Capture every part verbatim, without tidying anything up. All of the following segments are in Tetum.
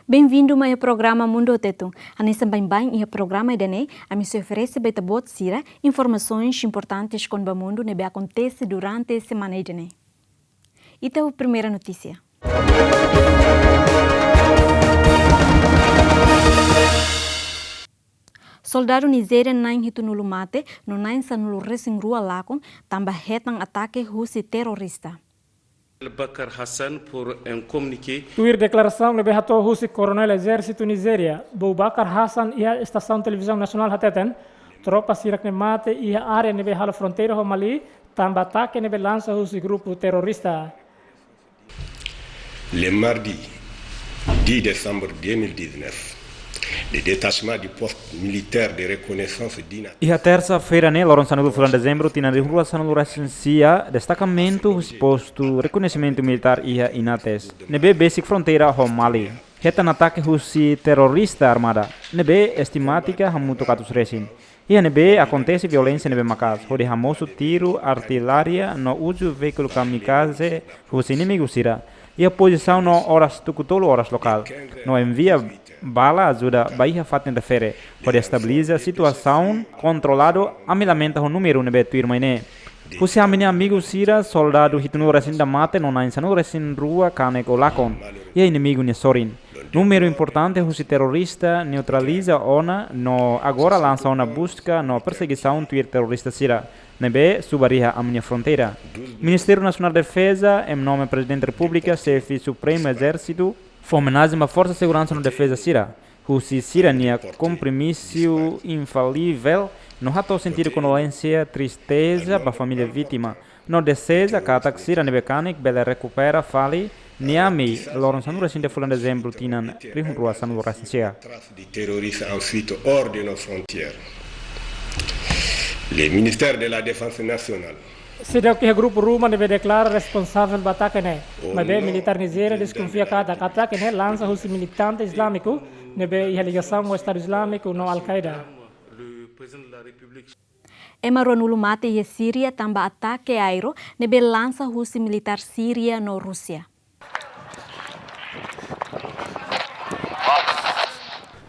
Bem-vindo mai iha programa Mundu Tetun. Hanesan baibain iha programa ida-ne'e, ami sei oferese ba ita-boot sira informasaun importante kona-ba mundu ne'ebé akontese durante semana ida-ne'e. Ita ho primeira notísia. Soldadu Nizéria na'in hitunulu mate, no na'in sanulu-resin-rua lakon, tanba hetan atake husi terrorista. Bakar Hassan por um comuniqué. Tuir deklarasaun ne'ebé hato'o husi Koronél Ezérsitu Nizéria, Bubakar Hassan iha estasaun televizaun nasionál hateten, tropa sira-ne'e mate iha área ne'ebé halo fronteira ho Mali, tanba atake ne'ebé lansa husi grupu terrorista. Le mardi dix décembre deux mille dix-neuf, le détachement du poste militaire de reconnaissance d'Inates. Iha tersa-feira ne'e, loron sanulu fulan dezembru, tinan rihun rua sanulu-resin-sia, destakamentu husi postu rekoñesimentu militár iha Inates, ne'ebé besik fronteira ho Mali, hetan atake husi terrorista armada, ne'ebé estimatika hamutuk atus resin. Iha ne'ebé akontese violénsia ne'ebé maka'as, hodi hamosu tiru artilária no uza veíkulu kamikaze husi inimigu sira. Iha pozisaun no oras tuku tolu oras lokál, no envia bala ajuda ba iha fatin refere, hodi estabiliza situasaun kontroladu, ami lamenta ho númeru ne'ebé tuirmai ne'e. Husi ami-nia amigu sira, soldadu hitunulu-resin-ida mate no na'in sanulu-resin-rua kanek ou lakon iha inimigu nia sorin. Númeru importante husi terrorista neutraliza ona no agora lansa ona buska no persegisaun tuir terrorista sira ne'ebé subar iha ami-nia fronteira. Ministériu Nasionál Defeza, em nome Prezidente Repúblika, Xefe Supremu Ezérsitu, fó omenajen ba Forsa Seguransa no Defeza sira, husi sira-nia kompromisu infalivel, no hato'o sentidu kondolénsia, tristeza ba família vítima, no dezeja katak sira ne'ebé kanek bele rekupera fali nia ami, loron sanulu-resin-ida fulan dezembru tinan rihun rua sanulu-resin-sia. Trace de terroristes en fuite hors de nos frontières. Le ministère de la Défense nationale. Seidauk iha grupu ruma ne'ebé deklara responsavel ba atake ne'e. Maibé militár Nizéria deskonfia katak atake ne'e lansa husi militante islamiku ne'ebé iha ligasaun ho Estadu Islamiku no Al-Qaeda. Ema ruanulu mate iha Síria tanba atake aéreu ne'ebé lansa husi militár Síria no Rúsia.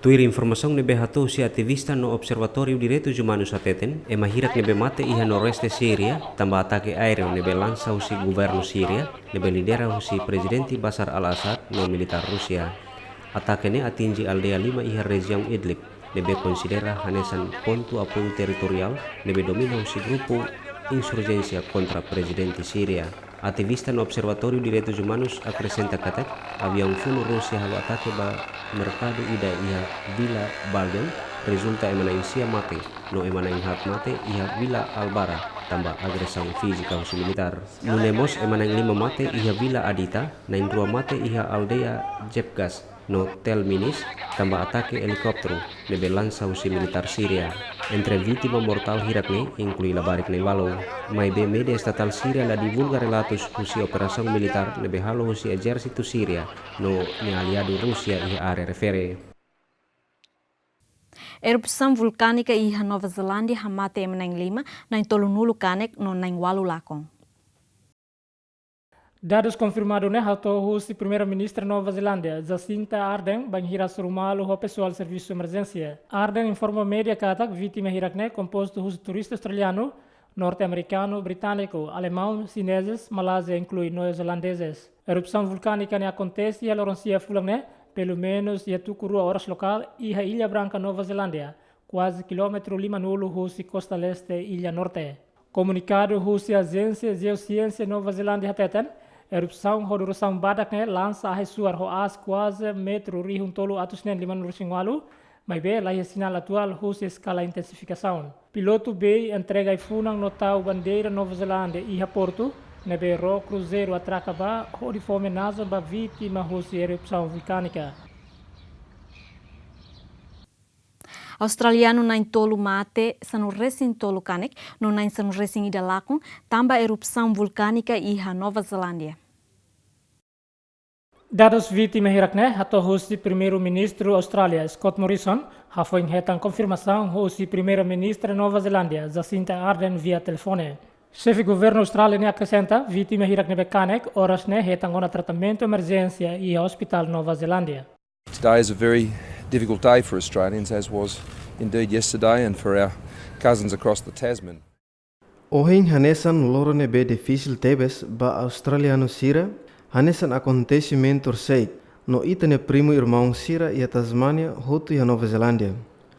Tuir informasaun ne'ebé hato'o husi ativista no Observatóriu Direitus Umanus hateten, ema hirak ne'ebé mate iha noroeste Síria tanba atake aéreu ne'ebé lansa husi governu Síria, ne'ebé lidera husi Prezidente Bashar al-Assad no militár Rúsia. Atake ne'e atinje aldeia lima iha rejiaun Idlib, ne'ebé konsidera hanesan pontu apoiu territoriál ne'ebé domina husi grupu insurjénsia kontra Prezidente Síria. Ativista no Observatóriu Direitus Umanus akresenta katak, aviaun funu Rúsia halo atake ba merkadu ida iha Vila Baljon, rezulta ema na'in-sia mate, no ema na'in-haat mate iha Vila Albara, tanba agresaun fízika husi militár. Nune'e mós ema na'in-lima mate iha Vila Adita, na'in-rua mate iha aldeia Jebgas, no Tel Minis, tanba atake elikópteru ne'ebé lansa husi militár Síria. Entre vítima mortál hirak ne'e inklui labarik na'in-ualu. Maibé média estatál Síria la divulga relatus husi operasaun militár ne'ebé halo husi ezérsitu Síria no nia aliadu Rúsia iha área refere. Erupasaun vulkánika iha Nova Zelándia hamate ema na'in-lima, na'in-tolunulu kanek no na'in-ualu lakon. Dadus konfirmadu ne'e hato'o husi Primeira-Ministra Nova Zelándia, Jacinda Ardern, bainhira hasoru malu ho pesoál servisu emerjénsia. Ardern informa média katak vítima hirak ne'e kompostu husi turista australianu, norte-amerikanu, britániku, alemaun, xinezes, malázia, inklui neozelandezes. Erupasaun vulkánika ne'e akontese iha loron sia fulan ne'e, pelumenus iha tuku rua oras lokál, iha Ilha Branka, Nova Zelándia, kuaze kilómetru limanulu husi kosta leste Ilha Norte. Komunikadu husi Ajénsia Jeosiénsia Nova Zelándia hateten, erupasaun ho durasaun badak ne'e lansa ahi-suar ho aas kuaze metru rihun tolu atus neen limanulu-resin-ualu, maibé laiha sinál atuál husi eskala intensifikasaun. Pilotu B I entrega ai-funan no tau bandeira Nova Zelándia iha portu, ne'ebé ró kruzeiru atraka ba, hodi fó omenajen ba vítima husi erupasaun vulkánika. Australianu na'in-tolu mate, sanulu-resin-tolu kanek, no na'in-sanulu-resin-ida lakon, tanba erupasaun vulkánika iha Nova Zelándia. Dadus vítima hirak ne'e hato'o husi Primeiru-Ministru Austrália, Scott Morrison, hafoin hetan konfirmasaun husi Primeira-Ministra Nova Zelándia, Jacinda Ardern, via telefone. Xefe governu Austrália ne'e akresenta, vítima hirak ne'ebé kanek, oras ne'e hetan ona tratamentu emerjénsia iha ospitál Nova Zelándia. Today is a very difficult day for Australians, as was indeed yesterday, and for our cousins across the Tasman. Ohin hanesan loron ne'ebé difisil tebes ba australianu sira, hanesan akontesimentu horisehik, no ita-nia primu irmaun sira iha Tasmania hotu iha Nova Zelándia.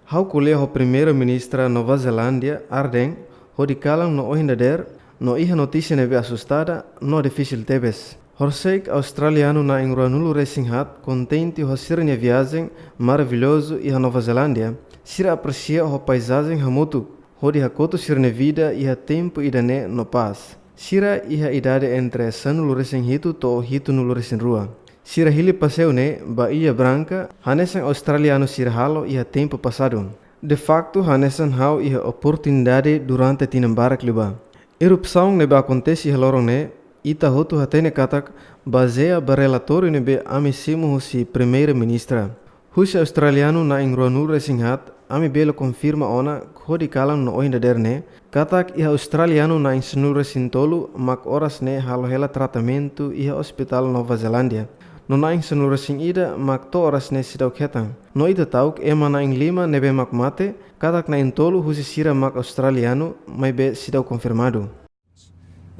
Ha'u ko'alia ho Primeira-Ministra Nova Zelándia, Ardern, hodi kalan no ohin dadeer, no iha notísia ne'ebé assusta no difisil tebes. Horisehik australianu na'in ruanulu-resin-haat kontente ho sira-nia viajen maravillozu iha Nova Zelándia, sira apresia ho paizajen hamutuk, hodi hakotu sira-nia vida iha tempu ida-ne'e no pás. Sira iha idade entre sanulu-resin-hitu to'o hitunulu-resin-rua. Sira hili paseiu ne'e ba Ilha Branca, hanesan australianu sira halo iha tempu pasadu. De facto, hanesan ha'u iha oportunidade durante tinan barak liubá. Erupsaun ne'ebé akontese iha loron ne'e, ita hotu hatene katak, bazeia ba relatóriu ne'ebé ami simu husi Primeira-Ministra. Husi australianu na'in ruanulu-resin-haat, ami bele konfirma ona hodi kalan no ohin dadeer ne'e, katak iha australianu na'in sanulu-resin-tolu mak oras ne'e halo hela tratamentu iha Ospitál Nova Zelándia. No na'in sanulu-resin-ida mak to'o oras ne'e seidauk hetan. No ita ta'uk ema na'in lima ne'ebé mak mate, katak na'in tolu husi sira mak australianu, maibé seidauk konfirmadu.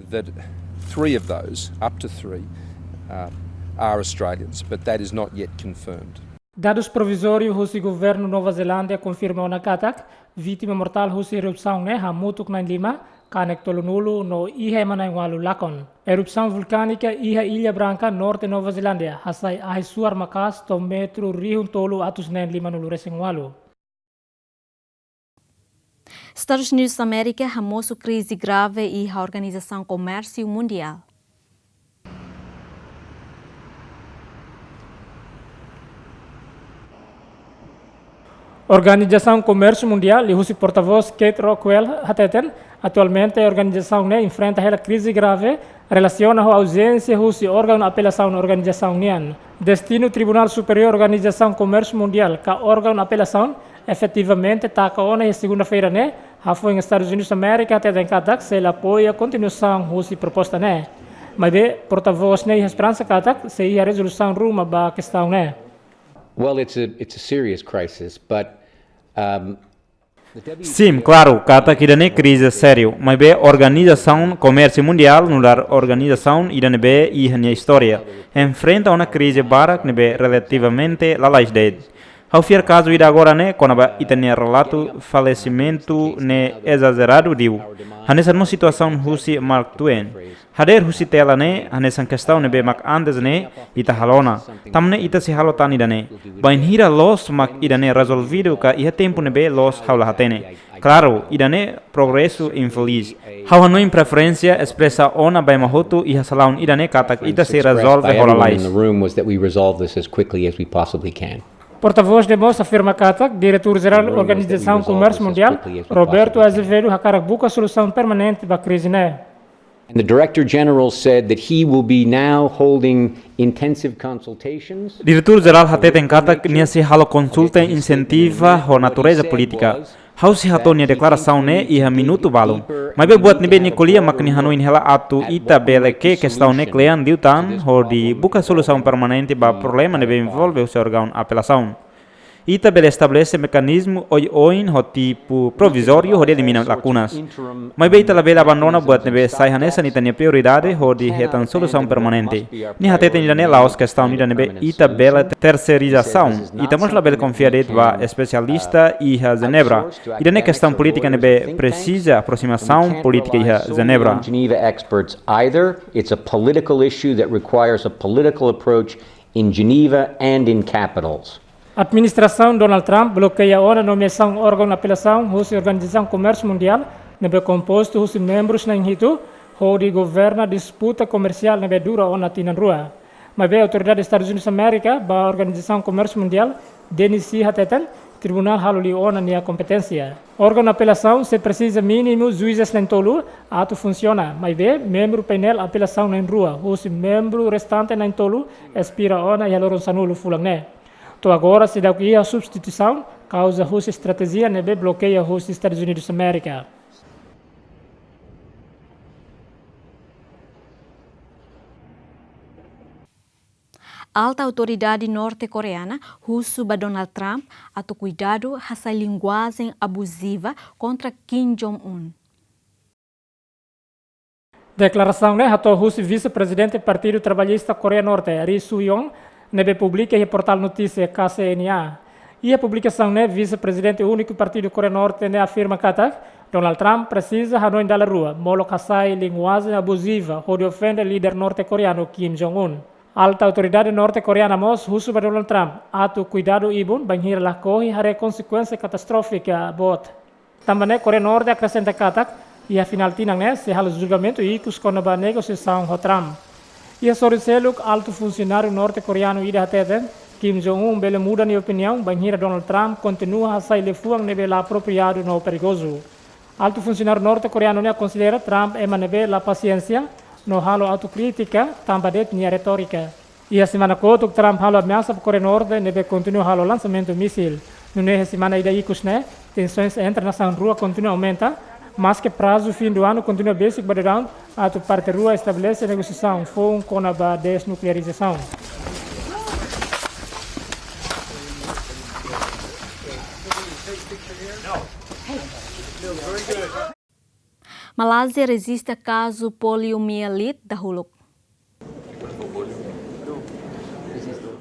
That three of those, up to three, uh, are Australians, but that is not yet confirmed. Dadus provizóriu husi governu Nova Zelándia konfirma ona katak, vítima mortál husi erupsaun ne'e hamutuk na'in lima, kanek tolunulu no iha ema na'in ualu lakon. Erupsaun vulkánika iha Ilha Branca, norte Nova Zelándia, hasai ahi suar maka'as to'o metru rihun tolu atus neen limanulu-resin-ualu. Estadus Unidus Amérika hamosu krize grave iha Organizasaun Komérsiu Mundiál. Organizasaun Komérsiu Mundiál, liuhusi portavós Kate Rockwell hateten, atualmente organizasaun ne'e enfrenta hela krize grave relasiona ho auzénsia husi órgaun apelasaun organizasaun nian. Destinu Tribunál Superiór Organizasaun Komérsiu Mundiál ka órgaun apelasaun efetivamente taka ona iha segunda-feira ne'e, hafoin Estadus Unidus Amérika hateten katak sei la apoia kontinuasaun husi proposta ne'e. Maibé, portavós ne'e iha esperansa katak sei iha rezolusaun ruma ba kestaun ne'e. Well, it's a, it's a serious crisis, but, um, Sin, klaru, katak ida-ne'e krize sériu, maibé Organizasaun Komérsiu Mundiál nu'udar organizasaun ida ne'ebé iha nia istória enfrenta ona krize barak ne'ebé relativamente lalais de'it. Ha'u fiar kazu ida agora ne'e kona-ba ita-nia relatu falesimentu ne'e ezazeradu liu. Hanesan mós situasaun husi Mark Twain. Hadeer husi tela ne'e, hanesan kestaun ne'ebé mak antes ne'e, ita halo ona. Tanba ne'e ita sei halo tan ida-ne'e. Bainhira loos mak ida-ne'e rezolvidu ka iha tempu ne'ebé loos ha'u la hatene. Klaru, ida-ne'e progresu infelís. Ha'u hanoin preferénsia espresa ona ba ema hotu iha salaun ida-ne'e katak ita sei rezolve ho lalais. Portavós ne'e mós afirma katak, Diretór Jerál Organizasaun Komérsiu Mundiál, Roberto Azevedo, hakarak buka solusaun permanente ba krize ne'e. And the Director General said that he will be now holding intensive consultations. Diretór Jerál hateten katak nia sei halo konsulta intensiva ho natureza polítika. Ha'u sei hato'o nia deklarasaun ne'e iha minutu balu. Maibé buat ne'ebé nia ko'alia mak nia hanoin hela atu ita bele ke'e kestaun ne'e kle'an liután hodi buka solusaun permanente ba problema ne'ebé envolve husi órgaun apelasaun. Ita bele estabelese mekanizmu oioin ho tipu provizóriu hodi elimina lakunas. Maibé ita labele abandona buat ne'ebé sai hanesan ita-nia prioridade hodi hetan solusaun permanente. Nia hateten ida-ne'e la'ós kestaun ida ne'ebé ita bele terseirizasaun. Ita mós labele konfia de'it ba espesialista iha Jenebra. Ida-ne'e kestaun polítika ne'ebé presiza aproximasaun polítika iha Jenebra. Geneva experts either. It's a political issue that requires a political approach in Geneva and in capitals. Administrasaun Donald Trump blokeia ona nomeasaun órgaun apelasaun husi Organizasaun Komérsiu Mundiál, ne'ebé kompostu husi membrus na'in hitu, hodi governa disputa komersiál ne'ebé dura ona tinan rua. Maibé autoridade Estadus Unidus Amérika ba Organizasaun Komérsiu Mundiál, Denis Xi hateten, tribunál halo liu ona nia kompeténsia. Órgaun apelasaun sei presiza mínimu juízes na'in tolu atu funsiona, maibé membru painél apelasaun na'in rua, husi membru restante na'in tolu, espira ona iha loron sanulu fulan ne'e. To'o agora seidauk iha substituisaun, kauza husi estratéjia ne'ebé blokeia husi Estadus Unidus Amérika. Alta autoridade norte-koreana husu ba Donald Trump atu kuidadu hasai linguajen abuziva kontra Kim Jong-un. Deklarasaun ne'e hato'o husi Vise-Prezidente Partidu Trabalhista Koreia Norte, Ri Su-yong, ne'ebé publika iha portál notísia K C N A. Iha publikasaun ne'e, Vise-Prezidente úniku Partidu Koreia Norte ne'e afirma katak Donald Trump presiza hanoin dala rua, molok hasai linguajen abuziva hodi ofende líder norte-koreanu Kim Jong-un. Alta autoridade norte-koreana mós husu ba Donald Trump atu kuidadu ibun bainhira lakohi haree konsekuénsia katastrófika boot. Tanba ne'e Koreia Norte akresenta katak, iha final tinan ne'e sei halo julgamentu ikus kona-ba negosiasaun ho Trump. Iha sorin seluk, altu funsionáriu norte-koreanu ida hateten, Kim Jong-un bele muda nia opiniaun bainhira Donald Trump kontinua hasai liafuan ne'ebé la apropriadu no perigozu. Altu funsionáriu norte-koreanu ne'e konsidera Trump ema ne'ebé la pasiénsia no halo autokrítika tanba de'it nia retórika. Iha semana kotuk Trump halo ameasa ba Koreia Norte ne'ebé kontinua halo lansamentu mísil. Nune'e iha semana ida ikus ne'e, tensoens entre nasaun rua kontinua aumenta, maske prazu fim do ano kontinua besik ba daudaun atu parte rua estabelese negosiasaun foun kona-ba desnuklearizasaun. Malázia rejista kazu poliomielite dahuluk.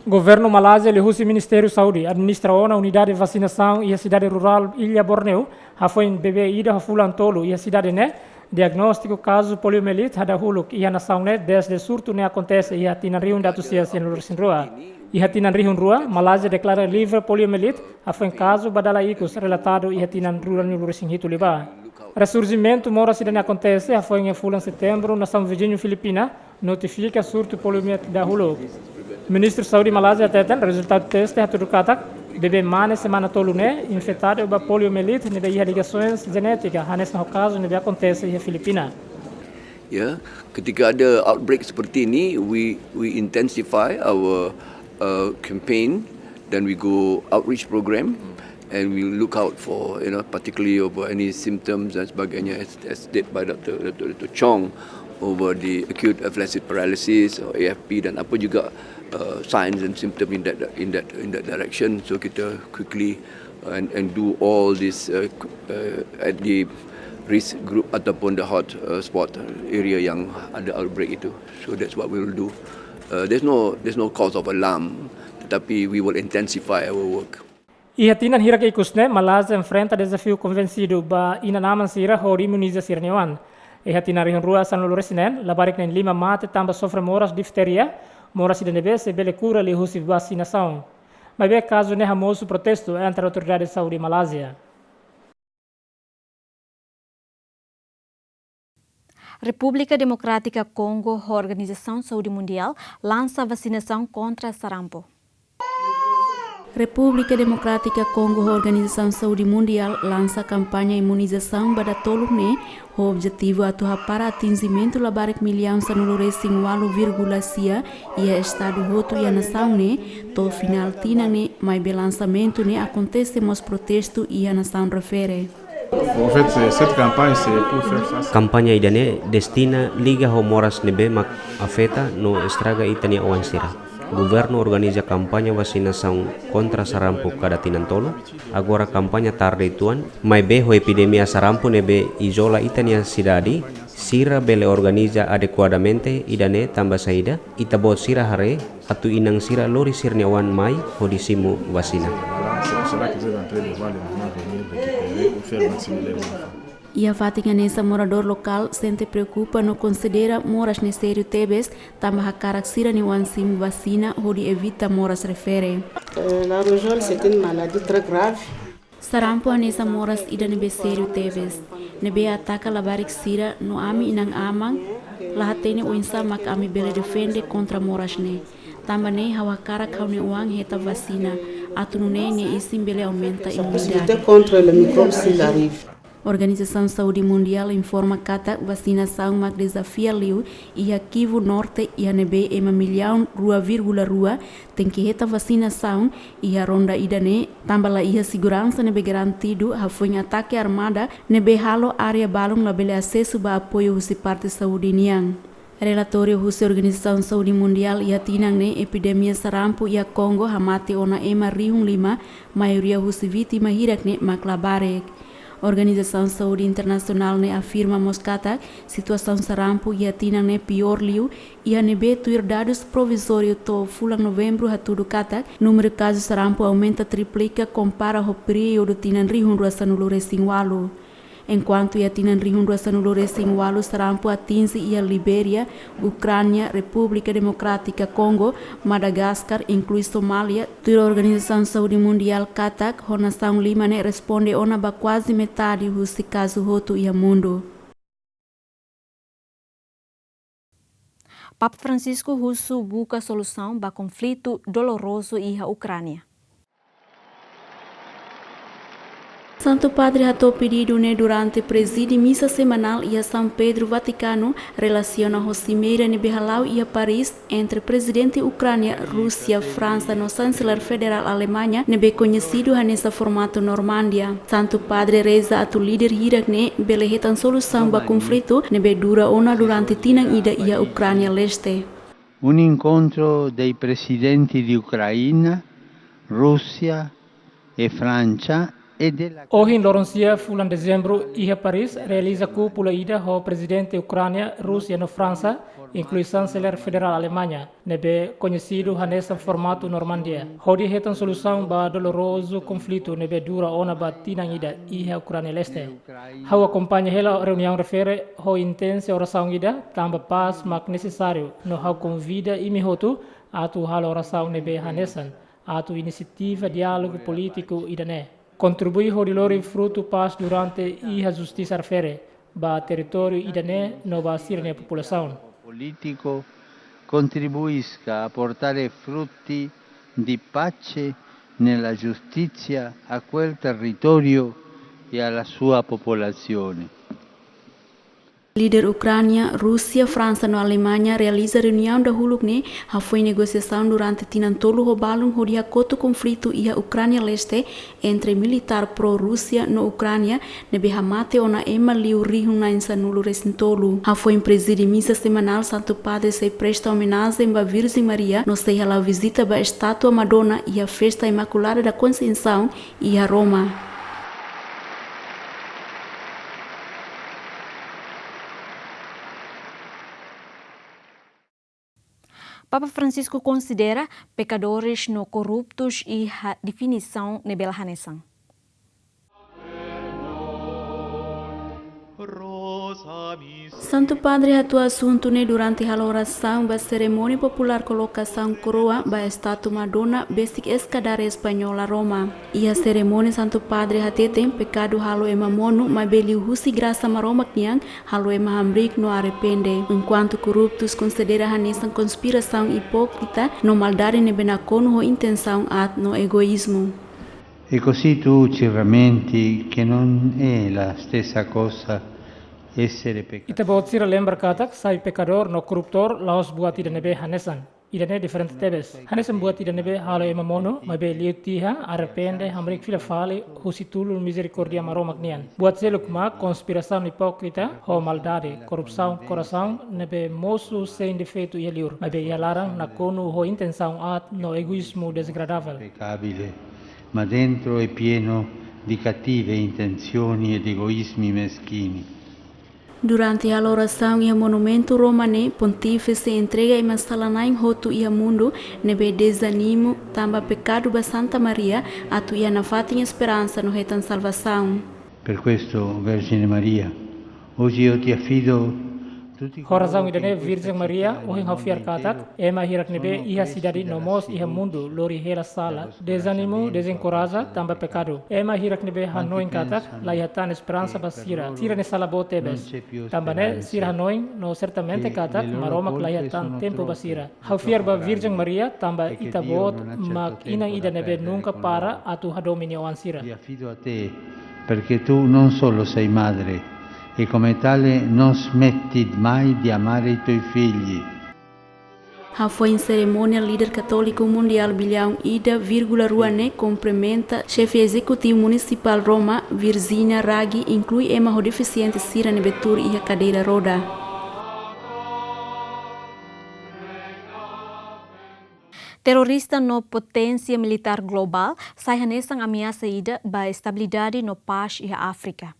Governu Malázia liuhusi Ministériu Saúde administra ona unidade vasinasaun iha sidade rurál Ilha Borneo, hafoin bebé ida ho fulan tolu iha sidade ne'e diagnóstiku kazu poliomielite hadahuluk iha nasaun ne'e dezde surtu ne'e akontese iha tinan rihun ida atus sia sianulu-resin-rua. Iha tinan rihun rua, Malázia deklara livre poliomielite, hafoin kazu ba dala ikus relatadu iha tinan ruanulu-resin-hitu liubá. Resurjimentu moras ida-ne'e akontese hafoin iha fulan Setembru nasaun viziñu Filipina notifika surtu poliomielite dahuluk. Ministru Saúde Malázia hateten rezultadu teste hatudu katak bebé mane semana tolu ne'e infetadu ba poliomielite ne'ebé iha ligasoens jenétika hanesan ho kazu ne'ebé akontese iha Filipina. Ya, ketika ada outbreak seperti ini, we we intensify our uh, campaign, then we go outreach program, and we look out for, you know, particularly over any symptoms dan sebagainya, as, as stated by Doctor Doctor Doctor Chong over the acute flaccid paralysis or A F P dan apa juga uh, signs and symptoms in that in that in that direction. So kita quickly and and do all this uh, uh, at the risk group ataupun the hot uh, spot area yang ada outbreak itu. So that's what we will do. Uh, there's no there's no cause of alarm, tetapi we will intensify our work. Iha tinan hirak ikus ne'e, Malázia enfrenta dezafiu konvensidu ba inan-aman sira hodi imuniza sira-nia oan. Iha tinan rihun rua sanulu-resin-neen, labarik na'in-lima mate tanba sofre moras difteria, moras ida ne'ebé sei bele kura liuhusi vasinasaun. Maibé kazu ne'e hamosu protestu entre autoridade saúde Malázia. Repúblika Demokrátika Kongo ho Organizasaun Saúde Mundiál lansa vasinasaun kontra sarampu. Repúblika Demokrátika Kongo ho Organizasaun Saúde Mundiál lansa kampaña imunizasaun ba datoluk ne'e, ho objetivu atu hapara atinjimentu labarik millaun sanulu-resin-ualu vírgula sia iha estadu hotu iha nasaun ne'e, to'o final tinan ne'e, maibé lansamentu ne'e akontese mós protestu iha nasaun refere. En fait, c'est cette campagne, c'est pour faire face. Kampaña ida-ne'e destina liga ho moras ne'ebé mak afeta no estraga ita-nia oan sira. Governu organiza kampaña vasinasaun kontra sarampu kada tinan tolu. Agora kampaña tarde uitoan, maibé ho epidemia sarampu ne'ebé izola ita-nia sidade, sira bele organiza adekuadamente ida-ne'e tanba saida, ita-boot sira haree, atu inan sira lori sira-nia oan mai hodi simu vasina. Iha fatin hanesan moradór lokál sente preokupa no konsidera moras ne'e sériu tebes, tanba hakarak sira-nia oan simu vasina hodi evita moras refere. Euh, la rougeole, c'est une maladie très grave. Sarampu hanesan moras ida ne'ebé sériu tebes, ne'ebé ataka labarik sira no ami inan-aman la hatene oinsá mak ami bele defende kontra moras ne'e. Tanba ne'e ha'u hakarak ha'u-nia oan hetan vasina, atu nune'e nia isin bele aumenta imunidade. Contre le microbe s'il arrive. Organizasaun Saúde Mundiál informa katak vasinasaun mak dezafia liu iha Kivu Norte iha ne'ebé ema millaun rua vírgula rua tenke hetan vasinasaun iha ronda ida-ne'e, tanba la iha seguransa ne'ebé garantidu hafoin atake armada ne'ebé halo área balun labele asesu ba apoiu husi parte saúde nian. Relatóriu husi Organizasaun Saúde Mundiál iha tinan ne'e, epidemia sarampu iha Kongo hamate ona ema rihun lima, maioria husi vítima hirak ne'e mak labarik. Organizasaun Saúde Internasionál ne'e afirma mós katak situasaun sarampu iha tinan ne'e piór liu, iha ne'ebé tuir dadus provizóriu to'o fulan Novembru hatudu katak númeru kazu sarampu aumenta triplika kompara ho períodu tinan rihun rua sanulu resin ualu. Enkuantu iha tinan rihun rua sanulu resin ualu sarampu atinje iha Libéria, Ukránia, Repúblika Demokrátika Kongo, Madagaskar, inklui Somália, tuir Organizasaun Saúde Mundiál katak ho nasaun lima ne'e responde ona ba kuaze metade husi kazu hotu iha mundu. Papa Francisco husu buka solusaun ba konflitu dolorozu iha Ukránia. Santu Padre hato'o pedidu ne'e durante prezide misa semanál iha São Pedro, Vatikanu, relasiona ho simeira ne'ebé hala'o iha Paris entre prezidente Ukránia, Rúsia, Fransa no Chanceler Federal Alemaña ne'ebé koñesidu hanesan formatu Normandia. Santu Padre reza atu líder hirak ne'e bele hetan solusaun ba konflitu ne'ebé dura ona durante tinan ida iha Ukránia Leste. Un incontro dei presidenti di Ucraina, Russia e Francia e della... Ohin loron sia fulan Dezembru iha Paris realiza kúpula ida ho prezidente Ukránia, Rúsia no Fransa, inklui Chanceler Federal Alemaña, ne'ebé koñesidu hanesan formatu Normandia, hodi hetan solusaun ba dolorozu konflitu ne'ebé dura ona ba tinan ida iha Ukránia Leste. Ha'u akompaña hela reuniaun refere ho intensa orasaun ida, tanba pás mak nesesáriu, no ha'u konvida imi hotu atu halo orasaun ne'ebé hanesan, atu inisiativa diálogu polítiku ida-ne'e kontribui hodi lori frutu pás durante iha justisa refere ba territóriu ida-ne'e no ba sira-nia populasaun. Politico contribuisca a portare frutti di pace nella giustizia a quel territorio e alla sua popolazione. Líder Ukránia, Rúsia, Fransa no Alemaña realiza reuniaun dahuluk ne'e hafoin negosiasaun durante tinan tolu ho balun hodi hakotu konflitu iha Ukránia Leste entre militár pró-Rúsia no Ukránia ne'ebé hamate ona ema liu rihun na'in sanulu resin tolu. Hafoin prezide misa semanál, Santu Padre sei presta omenajen ba Virjen Maria no sei hala'o vizita ba estátua Madonna iha Festa Imaculada da Conceição iha Roma. Papa Francisco konsidera pekadores no korruptus iha definisaun ne'ebé la hanesan. Santu Padre hato'o asuntu ne'e durante halo orasaun ba serimónia populár kolokasaun koroa ba estátua Madonna besik eskada española Roma. Iha serimónia Santu Padre hateten pekadu halo ema monu, maibé liuhusi grasa Maromak nian halo ema hamriik no arrepende. Enkuantu korruptus konsidera hanesan konspirasaun ipókrita no maldade ne'ebé nakonu ho intensaun aat no egoízmu. E così tu ci rammenti che non è la stessa cosa essere peccatori. Ita-boot sira lembra katak sai pekadór no korruptór la'ós buat ida ne'ebé hanesan. Ida-ne'e diferente tebes. Hanesan buat ida ne'ebé halo ema monu, maibé liu tiha, arrepende, hamriik fila fali, husi tulun mizerikórdia Maromak nian. Buat seluk mak konspirasaun ipókrita, ho maldade, korrupsaun, korasaun ne'ebé mosu sein defeitu iha liur, maibé iha laran nakonu ho intensaun aat no egoízmu dezagradável. Peccabile, ma dentro è pieno di cattive intenzioni ed egoismi meschini. Durante halo orasaun iha monumentu Roma ne'e, Pontífise entrega ema sala-na'in hotu iha mundu ne'ebé dezanimu tanba pekadu ba Santa Maria atu iha nafatin esperansa no hetan salvasaun. Per questo, Vergine Maria, oggi io ti affido tutti coloro che in questa città e nel mondo intero... Ho razaun ida-ne'e, Virjen Maria, ohin ha'u fiar katak ema hirak ne'ebé iha sidade no mós iha mundu lori hela sala, dezanimu, dezenkoraja tanba pekadu. Ema hirak ne'ebé hanoin katak la iha tan esperansa ba sira, sira-nia sala boot tebes. Tanba ne'e sira hanoin no sertamente katak Maromak la iha tan tempu ba sira. Ha'u fiar ba Virjen Maria tanba ita-boot mak inan ida ne'ebé nunka para atu hadomi nia oan sira. Ti affido a te, perché tu non solo sei madre, e come tale non smetti mai di amare i tuoi figli. Hafoin serimónia, líder katóliku mundiál biliaun ida vírgula rua ne'e kumprimenta xefe ezekutivu munisipál Roma, Virginia Raggi, inklui ema ho defisiente sira ne'ebé tuur iha kadeira roda. Terrorista no poténsia militár globál sai hanesan ameasa ida ba estabilidade no pás iha Áfrika.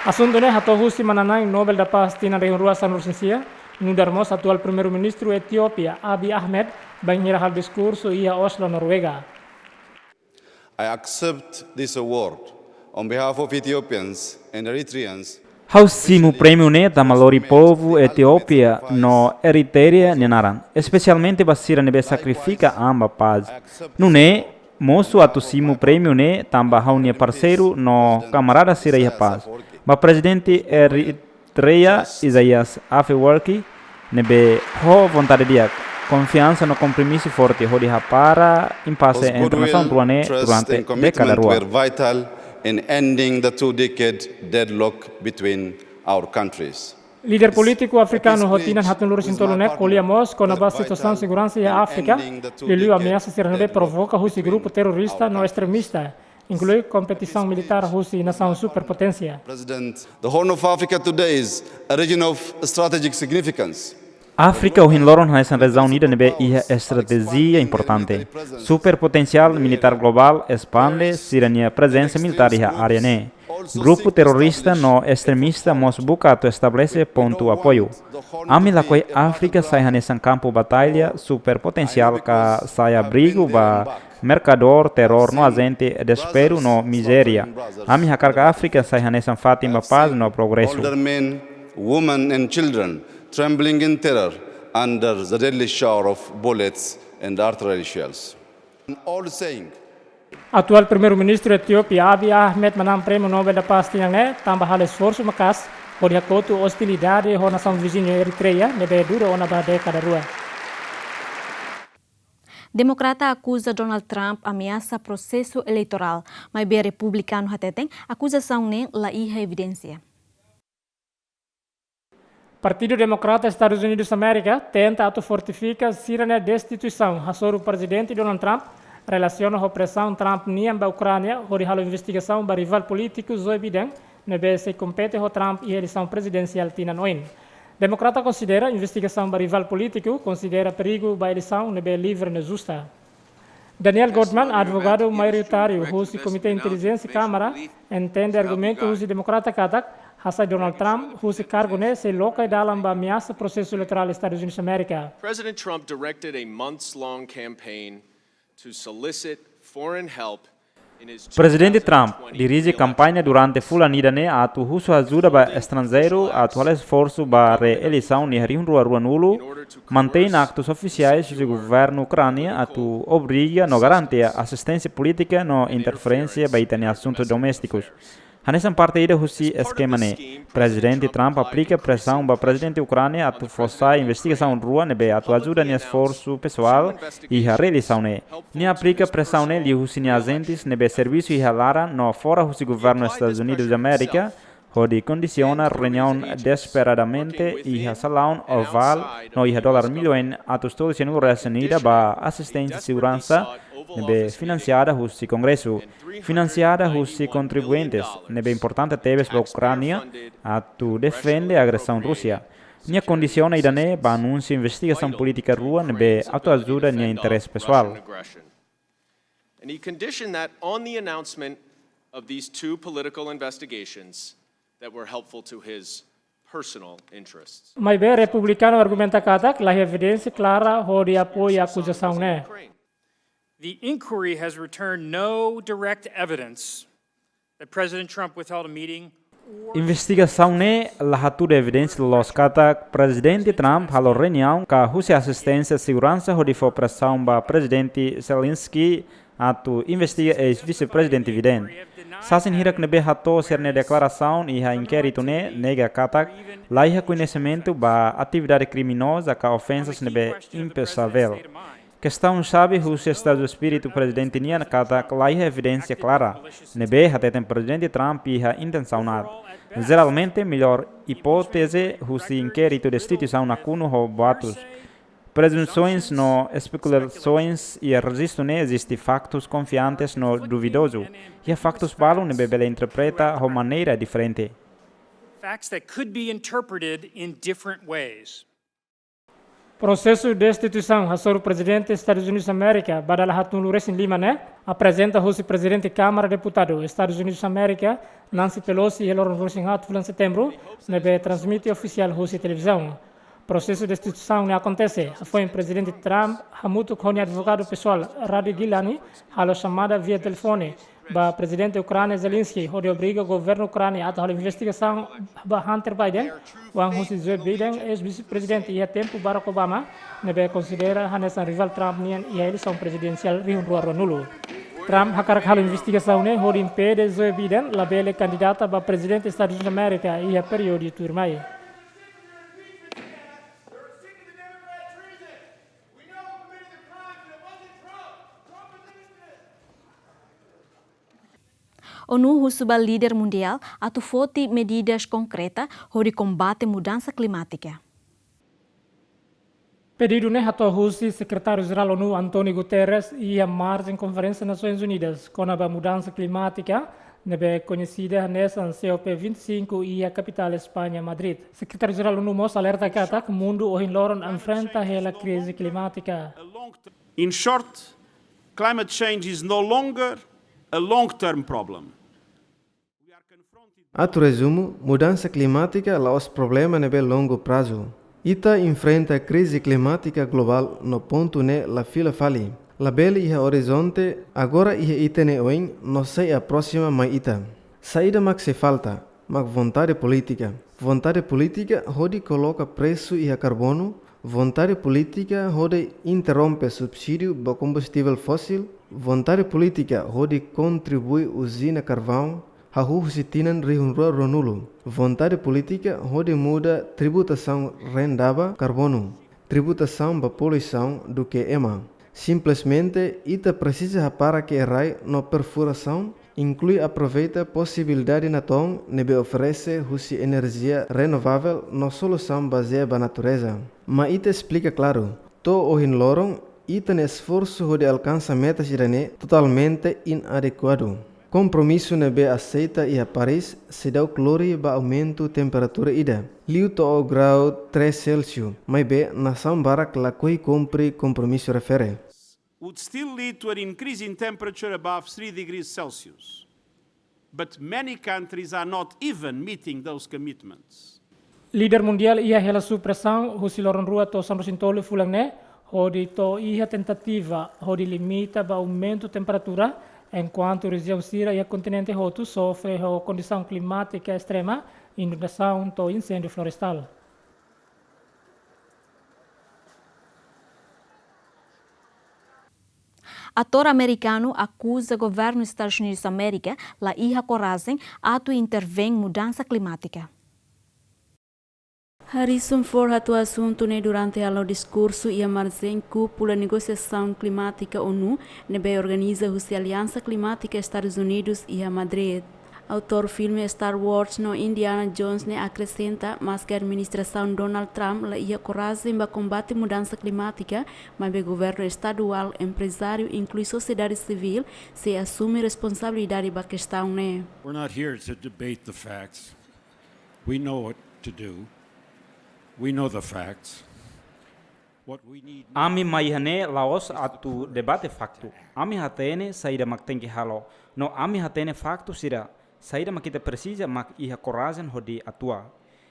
Asuntu ne'e hato'o husi manán-na'in Nobel da Paz tinan rihun rua sanulu-resin-sia, nu'udar mós atuál Primeiru-Ministru Etiópia, Abiy Ahmed, bainhira halo diskursu iha Oslo, Noruega. I accept this award on behalf of Ethiopians and Eritreans. Ha'u simu prémiu ne'e tanba lori povu Etiópia no Eritrea nia naran, espesialmente ba sira ne'ebé sakrifika an ba pás. Nune'e, mosu atu simu prémiu ne'e tanba ha'u-nia parseiru no kamarada sira iha pás. Ba Prezidente Eritrea, Isaias Afewerki, ne'ebé ho vontade di'ak, konfiansa no kompromisu forte hodi hapara impase entre nasaun rua ne'e durante dékada rua. Were vital in ending the two-decade deadlock between our countries. Líder polítiku afrikanu ho tinan haatnulu-resin-tolu ne'e ko'alia mós kona-ba situasaun seguransa iha Áfrika, liuliu ameasa sira ne'ebé provoka husi grupu terrorista no estremista, inklui kompetisaun militár husi nasaun superpoténsia. President, the Horn of Africa today is a region of strategic significance. Áfrika ohin loron hanesan rejiaun ida ne'ebé iha estratéjia importante. Superpoténsia militár globál espande sira-nia prezensa militár iha área ne'e. Grupu terrorista no estremista mós buka atu estabelese pontu apoiu. Ami lakohi Áfrika sai hanesan kampu batalla superpoténsia ka sai abrigu ba merkadór terrór no ajente dezesperu no mizéria. Ami hakarak Áfrika sai hanesan fatin ba pás no progresu. Older men, women and children trembling in terror under the deadly shower of bullets and artillery shells. An old saying. Atuál Primeiru-Ministru Etiópia Abiy Ahmed manán Prémiu Nobel da Paz tinan ne'e tanba halo esforsu maka'as hodi hakotu ostilidade ho nasaun viziñu Eritrea ne'ebé dura ona ba dékada rua. Demokrata akuza Donald Trump ameasa prosesu eleitorál, maibé republikanu hateten akuzasaun ne'e la iha evidénsia. Partidu Demokrata Estadus Unidus Amérika tenta atu fortifika sira-nia destituisaun hasoru Prezidente Donald Trump, relasiona ho presaun Trump nian ba Ukránia hodi halo investigasaun ba rivál polítiku Joe Biden, ne'ebé sei kompete ho Trump iha eleisaun prezidensiál tinan oin. Demokrata konsidera investigasaun ba rivál polítiku konsidera perigu ba eleisaun ne'ebé livre no justa. Daniel Goldman, advogadu maioritáriu husi Komité Intelijénsia Kámara, entende argumentu husi Demokrata katak hasai Donald Trump husi kargu ne'e sei loke dalan ba ameasa prosesu eleitorál Estadus Unidus Amérika. President Trump directed a months-long campaign to solicit foreign help in his Prezidente Trump dirije kampaña durante fulan ida ne'e atu husu ajuda ba estranjeiru atu halo esforsu ba reeleisaun iha rihun rua ruanulu, mantein aktus ofisiais husi governu Ukránia atu obriga no garante asisténsia polítika no interferénsia ba ita-nia asuntus doméstikus. Hanesan parte ida husi eskema ne'e, Prezidente Trump aplika presaun ba Prezidente Ukránia atu fó sai investigasaun rua ne'ebé atu ajuda nia esforsu pesoál iha reeleisaun ne'e. Nia aplika presaun ne'e liuhusi nia ajentes ne'ebé servisu iha laran no fora husi governu Estadus Unidus Amérika, hodi kondisiona reuniaun desesperadamente iha salaun ovál no iha dolar millaun atus tolu sianulu resin ida ba asisténsia seguransa ne'ebé finansiada husi Kongresu, finansiada husi kontribuintes, ne'ebé importante tebes ba Ukránia atu defende agresaun Rúsia. Nia kondisiona ida-ne'e ba anúnsiu investigasaun polítika rua ne'ebé atu ajuda nia interese pesoál. And he conditioned that on the announcement of these two political investigations that were helpful to his personal interests. Maibé republikanu argumenta katak la iha evidénsia klara hodi apoia akuzasaun ne'e. The inquiry has returned no direct evidence that President Trump withheld a meeting or Investigasaun ne'e la hatudu evidénsia loloos katak Prezidente Trump halo reuniaun ka husi asisténsia seguransa hodi fó presaun ba Prezidente Zelensky atu investiga eis-vise-prezidente Biden. Sasin hirak ne'ebé hato'o sira-nia deklarasaun iha inkéritu ne'e nega katak la iha koñesimentu ba atividade kriminoza ka ofensas ne'ebé impensavel. Kestaun xave husi estadu espíritu prezidente nian katak la iha evidénsia klara ne'ebé hateten Prezidente Trump iha intensaun aat. Jeralmente, mellór ipóteze husi inkéritu destituisaun nakonu ho boatus, prezunsoens no espekulasoens, iha rejistu ne'e eziste faktus konfiantes no duvidozu. Iha faktus balu ne'ebé bele interpreta ho maneira diferente. Facts that could be interpreted in different ways. Prosesu destituisaun hasoru Prezidente Estadus Unidus Amérika ba dala haatnulu resin lima ne'e aprezenta husi Prezidente Kámara Deputadu Estadus Unidus Amérika, Nancy Pelosi, iha loron ruanulu-resin-haat fulan Setembru, ne'ebé transmite ofisiál husi televizaun. Prosesu destituisaun ne'e akontese hafoin Prezidente Trump hamutuk ho nia advogadu pesoál Rudy Giuliani halo xamada via telefone ba Prezidente Ukránia Zelensky hodi obriga governu Ukránia atu halo investigasaun ba Hunter Biden, oan husi Joe Biden, eis-vise-prezidente iha tempu Barack Obama, ne'ebé konsidera hanesan rivál Trump nian iha eleisaun prezidensiál rihun rua ruanulu. Trump hakarak halo investigasaun ne'e hodi impede Joe Biden labele kandidata ba Prezidente Estadus Unidus Amérika iha períodu tuirmai. ONU husu ba líder mundiál atu foti medidas konkreta hodi kombate mudansa klimátika. Pedidu ne'e hato'o husi Sekretáriu-Jerál ONU António Guterres iha marjen Konferénsia Nasoins Unidas kona-ba mudansa klimátika, ne'ebé koñesida hanesan C O P vinte e cinco iha kapitál España, Madrid. Sekretáriu-Jerál ONU mós alerta katak mundu ohin loron enfrenta hela krize klimátika. In short, climate change is no longer a long-term problem. Atu rezumu, mudansa klimátika la'ós problema ne'ebé longu prazu. Ita enfrenta krize klimátika globál no pontu ne'e la fila fali. Labele iha orizonte agora iha ita-nia oin no sei aproxima mai ita. Saida mak sei falta, mak vontade polítika. Vontade polítika hodi koloka presu iha karbonu, vontade polítika hodi interrompe subsídiu ba kombustivel fósil, vontade polítika hodi kontribui uzina karvaun, hahú husi tinan rihun rua ruanulu. Vontade polítika hodi muda tributasaun renda ba karbonu, tributasaun ba poluisaun duké ema. Simplesmente, ita presiza hapara ke'e rai no perfurasaun, inklui aproveita posibilidade natoon ne'ebé oferese husi enerjia renovavel no solusaun bazeia ba natureza. Mai ita esplika klaru, to'o ohin loron, ita-nia esforsu hodi alkansa metas ida-ne'e totalmente inadekuadu. Kompromisu ne'ebé aseita iha Paris seidauk lori ba aumentu temperatura ida, liu to'o grau três Celsius, maibé nasaun barak lakohi kumpre kompromisu refere. Would still lead to an increase in temperature above three degrees Celsius. But many countries are not even meeting those commitments. Líder mundiál iha hela sob presaun husi loron rua to'o sanulu-resin-tolu fulan ne'e, hodi to'o iha tentativa hodi limita ba aumentu temperatura, enkuantu rejiaun sira iha kontinente hotu sofre ho kondisaun klimátika estrema, inundasaun to'o inséndiu florestál. Atór amerikanu akuza governu Estadus Unidus Amérika la iha korajen atu intervein mudansa klimátika. Harrison Ford hato'o asuntu ne'e durante halo diskursu iha marjen kúpula negosiasaun klimátika ONU ne'ebé organiza husi Aliansa Klimátika Estadus Unidus iha Madrid. Autór filme Star Wars no Indiana Jones ne'e akresenta, maske administrasaun Donald Trump la iha korajen ba kombate mudansa klimátika, maibé governu estaduál, emprezáriu, inklui sosiedade sivíl, sei asume responsabilidade ba kestaun ne'e. We're not here to debate the facts. We know what to do. We know the facts. What we need Ami mai iha ne'e la'ós atu debate faktu. Ami hatene saida mak tenke halo. No ami hatene faktu sira, saida mak ita presiza mak iha korajen hodi atua.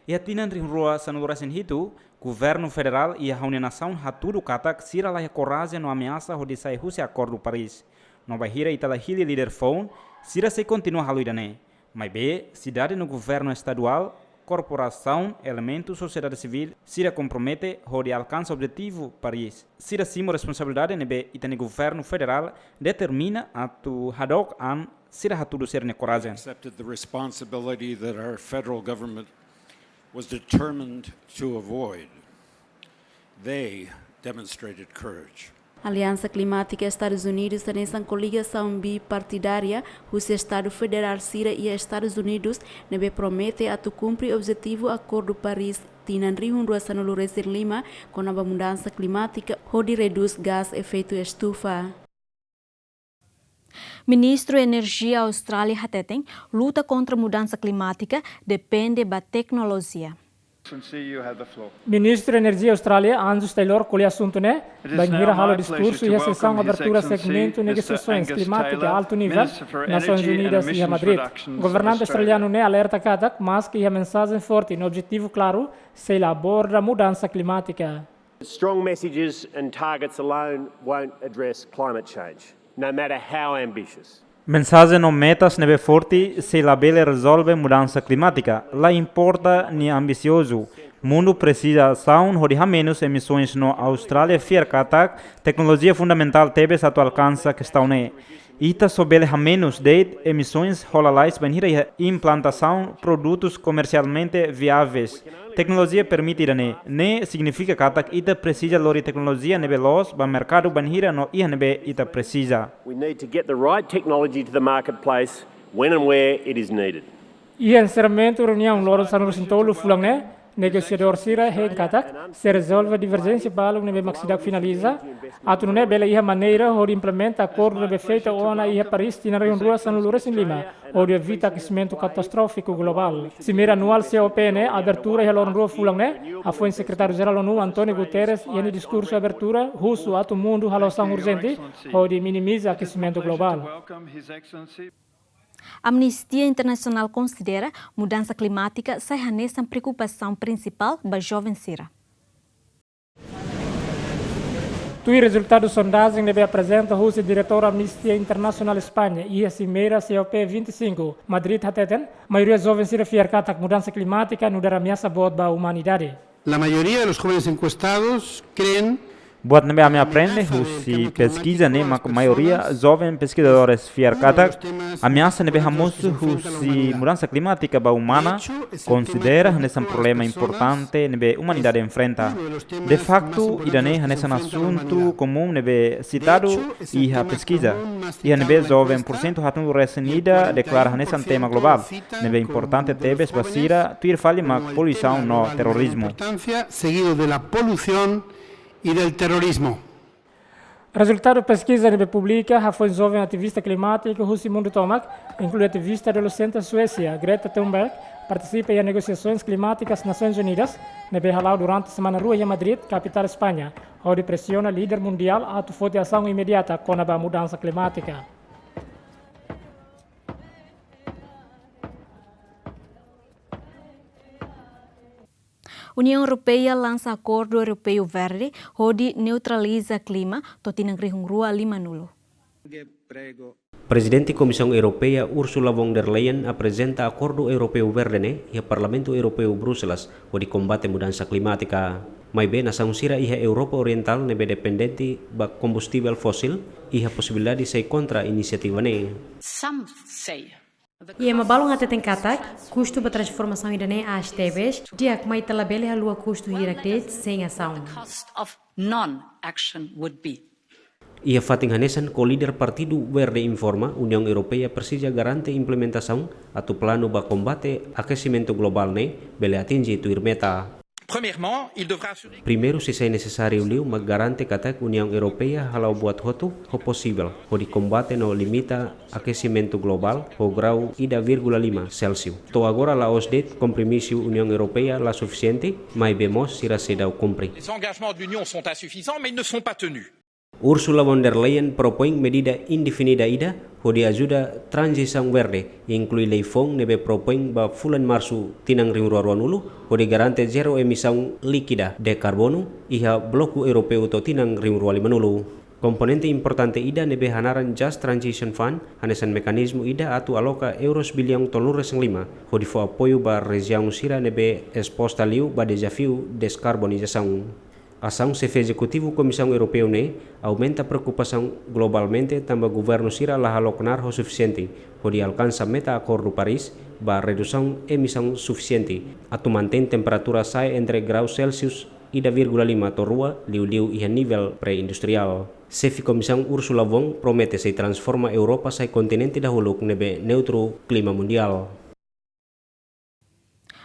Iha tinan rihun rua sanulu-resin-hitu, governu federál iha ha'u-nia nasaun hatudu katak sira la iha korajen no ameasa hodi sai husi Akordu Paris. No bainhira ita la hili líder foun, sira sei kontinua halo ida-ne'e. Maibé, sidade no governu estaduál, korporasaun, elementu sosiedade sivíl, sira kompromete hodi alkansa objetivu Paris. Sira simu responsabilidade ne'ebé ita-nia governu federál determina atu hadook an, sira hatudu sira-nia korajen. Accepted the responsibility that our federal government was determined to avoid. They demonstrated courage. Aliansa Klimátika Estadus Unidus hanesan koligasaun bipartidária husi estadu federál sira iha Estadus Unidus ne'ebé promete atu kumpre objetivu Akordu Paris tinan rihun rua sanulu-resin-lima kona-ba mudansa klimátika hodi redús gás efeitu estufa. Ministru Enerjia Austrália hateten, luta kontra mudansa klimátika depende ba teknolojia. Ministru Enerjia Austrália, Andrew Taylor, ko'alia asuntu ne'e bainhira halo diskursu iha sesaun abertura segmentu negosiasoens klimátika altu nivel Nasoins Unidas iha Madrid. Governante australianu ne'e alerta katak, maske iha mensajen forte no objetivu klaru, sei la aborda mudansa klimátika. Strong messages and targets alone won't address climate change, no matter how ambitious. Mensajen no metas ne'ebé forte sei labele rezolve mudansa klimátika, la importa nia ambisiozu. Mundu presiza asaun hodi hamenus emisoens no Austrália fiar katak teknolojia fundamentál tebes atu alkansa kestaun ne'e. Ita só bele hamenus de'it emisoens ho lalais bainhira iha implantasaun produtus komersialmente viáveis. Teknolojia permite ida-ne'e. Ne'e signifika katak ita presiza lori teknolojia ne'ebé loos ba merkadu bainhira no iha ne'ebé ita presiza. We need to get the right technology to the marketplace when and where it is needed. Iha enserramentu reuniaun loron sanulu-resin-tolu fulan ne'e, negosiadór sira hein katak sei rezolve diverjénsia balun ne'ebé mak seidauk finaliza, atu nune'e bele iha maneira hodi implementa akordu ne'ebé feita ona iha Paris tinan rihun rua sanulu-resin-lima, hodi evita akesimentu katastrófiku globál. Simeira anuál C O P ne'e abertura iha loron rua fulan ne'e, hafoin Sekretáriu-Jerál ONU António Guterres iha nia diskursu abertura husu atu mundu halo asaun urjente hodi minimiza akesimentu globál. Amnistia Internasionál konsidera mudansa klimátika sai hanesan preokupasaun prinsipál ba joven sira. Tuir rezultadu sondajen ne'ebé aprezenta husi diretór Amnistia Internasionál España iha simeira C O P vinte e cinco, Madrid hateten, maioria joven sira fiar katak mudansa klimátika nu'udar ameasa boot ba umanidade. La mayoría de los jóvenes encuestados creen Buat ne'ebé ami aprende husi peskiza ne'e mak maioria joven peskizadores fiar katak ameasa ne'ebé hamosu husi mudansa klimátika ba umana konsidera hanesan problema importante ne'ebé umanidade enfrenta. De faktu, ida-ne'e hanesan asuntu komún ne'ebé sitadu iha peskiza. Iha ne'ebé joven pursentu haatnulu-resin-ida deklara hanesan tema globál ne'ebé importante tebes ba sira, tuir fali mak poluisaun no terrorizmu. Importancia, seguido de la polución y del terrorismo. Rezultadu peskiza ne'ebé publika hafoin joven ativista klimátiku husi mundu tomak, inklui ativista adolexente Suésia, Greta Thunberg, partisipa iha negosiasoens klimátikas Nasoins Unidas, ne'ebé hala'o durante semana rua iha Madrid, kapitál España, hodi presiona líder mundiál atu foti asaun imediata kona-ba mudansa klimátika. Uniaun Europeia lansa Akordu Europeu Verde hodi neutraliza klima to'o tinan rihun rua limanulu. Prezidente Komisaun Europeia Ursula von der Leyen aprezenta Akordu Europeu Verde ne'e iha Parlamentu Europeu Bruselas hodi kombate mudansa klimátika. Maibé nasaun sira iha Europa Orientál ne'ebé dependente ba kombustivel fósil iha posibilidade sai kontra inisiativa ne'e. Some say Iha ema balun hateten katak, kustu ba transformasaun ida-ne'e aas tebes, di'ak mai ita labele haluha kustu hirak de'it sein asaun. The cost of non-action would be. Iha fatin hanesan, ko-líder Partidu Verde informa, Uniaun Europeia presiza garante implementasaun atu planu ba kombate akesimentu globál ne'e bele atinje tuir meta. Premièrement, il devra assurer. Primeiru, sei sai nesesáriu liu mak garante katak Uniaun Europeia hala'o buat hotu ho posivel hodi kombate no limita akesimentu globál ho grau ida vírgula lima Celsius. To'o agora la'ós de'it kompromisu Uniaun Europeia la sufisiente, maibé mós sira seidauk kumpre. Les engagements de l'Union sont insuffisants, mais ils ne sont pas tenus. Ursula von der Leyen propoin medida indefinida ida hodi ajuda tranzisaun verde, inklui lei foun ne'ebé propoin ba fulan Marsu tinan rihun rua ruanulu, hodi garante zero emisaun líkida de karbonu iha bloku europeu to'o tinan rihun rua limanulu. Komponente importante ida ne'ebé hanaran Just Transition Fund, hanesan mekanizmu ida atu aloka euros biliaun tolunulu-resin-lima, hodi fó apoiu ba rejiaun sira ne'ebé esposta liu ba dezafiu deskarbonizasaun. Asaun Xefe Ezekutivu Komisaun Europeu ne'e aumenta preokupasaun globalmente tanba governu sira la halo knaar ho sufisiente hodi alkansa meta Akordu Paris ba redusaun emisaun sufisiente atu mantein temperatura sa'e entre grau Celsius ida vírgula lima to'o rua, liuliu iha nivel pré-industriál. Xefe Komisaun Ursula von promete sei transforma Europa sai kontinente dahuluk ne'ebé neutru klima mundiál.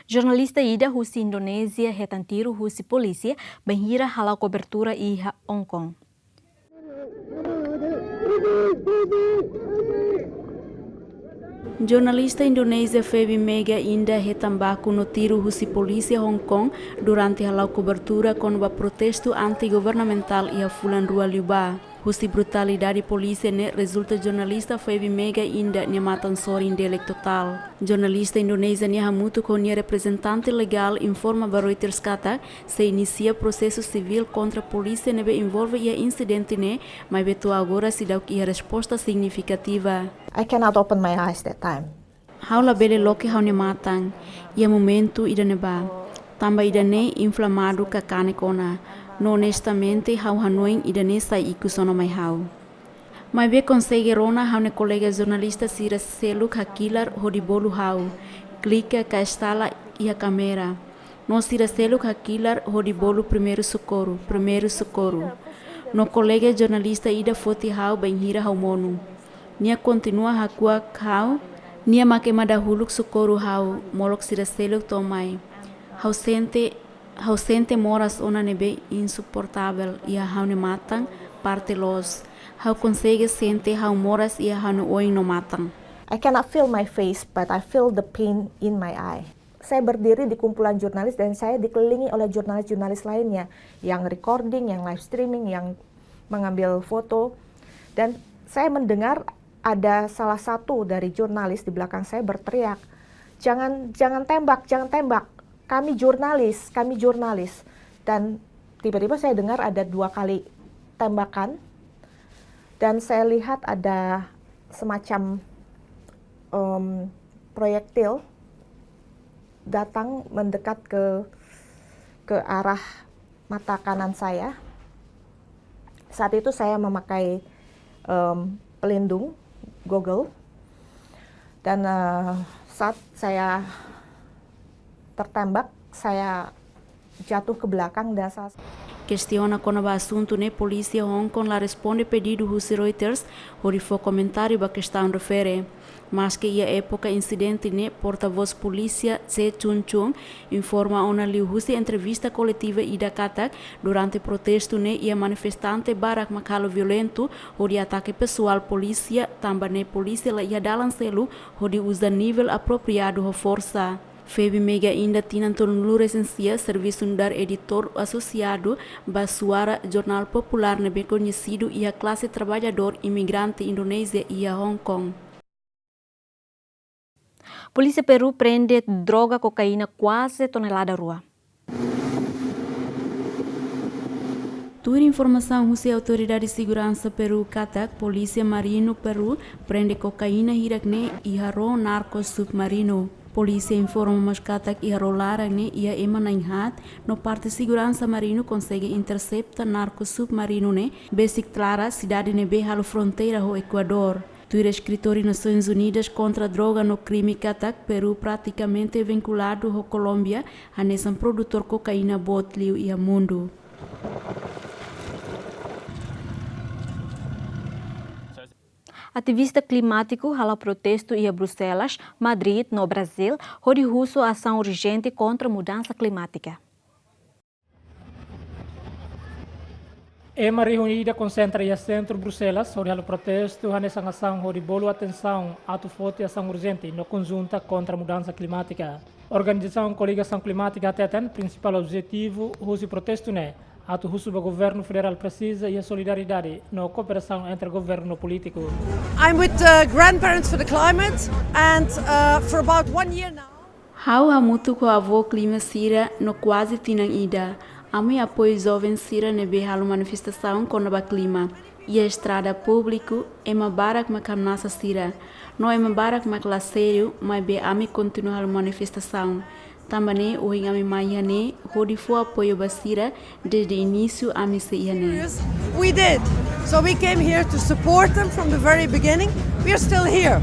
Jornalista ida husi Indonézia hetan tiru husi polísia bainhira hala'o kobertura iha Hong Kong. Jornalista Indonézia Feby Mega Indah hetan baku no tiru husi polísia Hong Kong durante hala'o kobertura kona-ba protestu anti-governamentál iha fulan rua liubá. Husi brutalidade polísia ne'e rezulta jornalista Feby Mega Indah nia matan sorin delek totál. Jornalista Indonézia ne'e hamutuk ho nia reprezentante legál informa ba Reuters katak sei inisia prosesu sivíl kontra polísia ne'ebé envolve iha insidente ne'e, maibé to'o agora seidauk iha resposta signifikativa. I cannot open my eyes that time. Ha'u labele loke ha'u-nia matan iha momentu ida-ne'ebá. Tanba ida-ne'e inflamadu ka kanek ona. No onestamente ha'u hanoin ida-ne'e sai ikus ona mai ha'u. Maibé konsege rona ha'u-nia kolega jornalista sira seluk hakilar hodi bolu ha'u, klika ka estala iha kámera. No sira seluk hakilar hodi bolu primeiru sokorru, primeiru sokorru. No kolega jornalista ida foti ha'u bainhira ha'u monu. Nia kontinua hakuak ha'u, nia mak ema dahuluk sokorru ha'u, molok sira seluk to'o mai. Ha'u sente, ha'u sente moras ona ne'ebé insuportavel iha ha'u-nia matan, parte loos. Ha'u konsege sente ha'u moras iha ha'u-nia oin no matan. I cannot feel my face, but I feel the pain in my eye. Saya berdiri di kumpulan jurnalis dan saya dikelilingi oleh jurnalis-jurnalis lainnya yang recording, yang live streaming, yang mengambil foto. Dan saya mendengar ada salah satu dari jurnalis di belakang saya berteriak, "Jangan, jangan tembak, jangan tembak. Kami jurnalis, kami jurnalis." Dan tiba-tiba saya dengar ada dua kali tembakan. Dan saya lihat ada semacam, em, proyektil datang mendekat ke, ke arah mata kanan saya. Saat itu saya memakai, em, pelindung goggle. Dan, eh, saat saya tertembak, saya jatuh ke belakang dan saya Kestiona kona-ba asuntu ne'e, polísia Hong Kong la responde pedidu husi Reuters hodi fó komentáriu ba kestaun refere. Maske iha époka insidente ne'e, portavós polísia Tse Chun Chung informa ona liuhusi entrevista koletiva ida katak, durante protestu ne'e iha manifestante barak mak halo violentu hodi atake pesoál polísia, tanba ne'e polísia la iha dalan seluk hodi uza nivel apropriadu ho forsa. Feby Mega Indah tinan tolunulu-resin-sia servisu nu'udar editór asosiadu ba Suara, jornál populár ne'ebé koñesidu iha klase traballadór imigrante Indonézia iha Hong Kong. Polísia Peru prende droga kokaína kuaze tonelada rua. Tuir informasaun husi Autoridade Seguransa Peru katak, Polísia Marinu Peru prende kokaína hirak ne'e iha ró narko submarinu. Polísia informa mós katak iha ró laran ne'e iha ema na'in-haat, no parte seguransa marinu konsege intersepta narko submarinu ne'e besik klara sidade ne'ebé halo fronteira ho Ekuadór. Tuir Eskritóriu Nasoins Unidas kontra Droga no Krime katak, Peru pratikamente vinkuladu ho Kolómbia, hanesan produtór kokaína boot liu iha mundu. Ativista klimátiku hala'o protestu iha Bruxelas, Madrid no Brazil, hodi husu asaun urjente kontra mudansa klimátika. Ema rihun ida konsentra iha sentru Bruxelas, hodi halo protestu hanesan asaun hodi bolu atensaun atu foti asaun urjente no konjunta kontra mudansa klimátika. Organizasaun Koligasaun Klimátika hateten, prinsipál objetivu husi protestu ne'e atu husu ba governu federál presiza iha solidariedade no kooperasaun entre governu no polítiku. I'm with the Grandparents for the Climate, and, uh, for about one year now. Ha'u hamutuk ho avó klima sira no kuaze tinan ida. Ami apoiu joven sira ne'ebé halo manifestasaun kona-ba klima. Iha estrada públiku, ema barak mak hamnasa sira. No ema barak mak la sériu, maibé ami kontinua halo manifestasaun. Tanba ne'e, ohin ami mai iha ne'e, hodi fó apoiu ba sira, desde inísiu ami sei iha ne'e. We did. So we came here to support them from the very beginning. We are still here.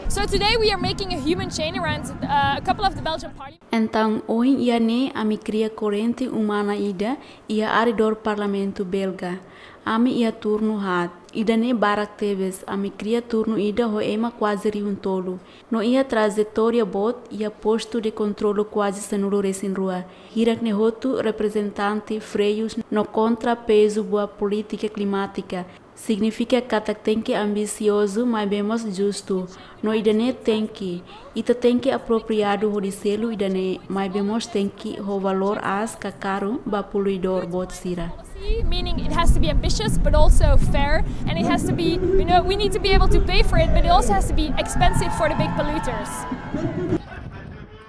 So today we are making a human chain around, uh, a couple of the Belgian parliament. Entaun, ohin iha ne'e ami kria korrente umana ida iha arredór Parlamentu Belga. Ami iha turnu haat. Ida-ne'e barak tebes, ami kria turnu ida ho ema kuaze rihun tolu. No iha trajetória boot, iha postu de kontrolu kuaze sanulu-resin-rua. Hirak ne'e hotu reprezentante freius no kontrapezu ba polítika klimátika. Signifika katak tenke ambisiozu, maibé mós justu. No ida-ne'e tenke, ita tenke apropriadu hodi selu ida-ne'e, maibé mós tenke ho valór aas ka karu ba poluidór boot sira. Meaning it has to be ambitious, but also fair, and it has to be, you know, we need to be able to pay for it, but it also has to be expensive for the big polluters.